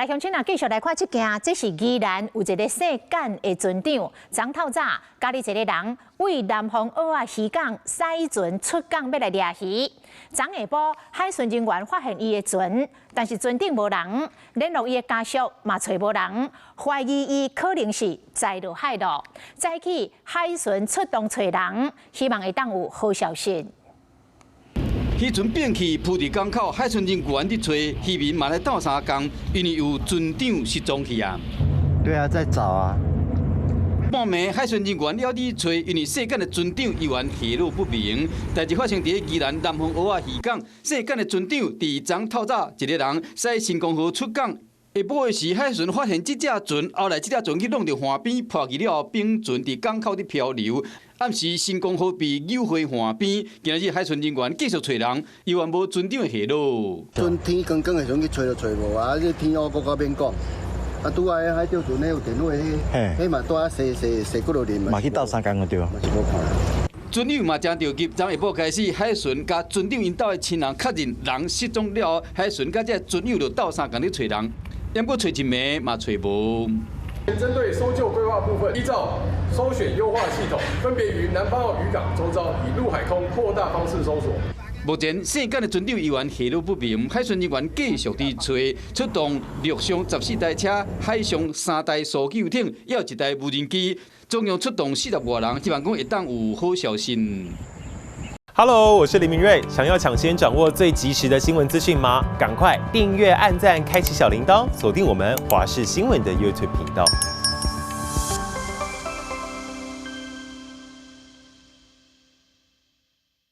來鄉親啊，繼續來看這件，這是宜蘭有一个姓簡的船長，昨透早佮一个人對南方澳仔漁港駛船出港欲來掠魚。昨下晡海巡人員發現伊的船，但是船頂無人，聯絡伊的家屬嘛揣無人，懷疑伊可能是栽落海囉。早起海巡出動揣人，希望會當有好消息。漁船變去浮佇港口，海巡人員佇揣漁民嘛來鬥相共，因為有船長失蹤去啊。對啊，在找啊。半暝海巡人員了佇揣，因為姓簡的船長猶原下落不明。代誌發生佇宜蘭南方澳仔漁港，姓簡的船長佇昨透早一個人駛新光號出港。下晡的時，海巡發現這隻船，後來這隻船去挵著岸邊破去了後，冰船佇港口佇漂流。暗時新光號被扭回岸邊，今日海巡人員繼續揣人，猶原無船長的下落。陣天光光的時陣去揣就揣無啊！這天烏閣較免講。啊，拄仔海釣船彼有電話，彼彼嘛拄仔踅踅踅幾落日嘛。嘛去鬥相共就對。嘛是無看。船友嘛誠著急，昨下晡開始，海巡佮船長𪜶兜的親人確認人失蹤了後，海巡佮這船友就鬥相共咧揣人，毋過揣一暝嘛揣無。針對搜救規劃部分，依照搜選優化系統，分別於南方澳漁港周遭以陸海空擴大方式搜索。目前姓簡的船長猶原下落不明，海巡人員繼續佇揣，出動陸上14台車，海上3台搜救艇，抑有1台無人機，總共出動40外人，希望講會當有好消息。 Hello，我是林明瑞，想要搶先掌握最及時的新聞資訊嗎？趕快訂閱、按讚、開啟小鈴鐺，鎖定我們華視新聞的 YouTube 頻道。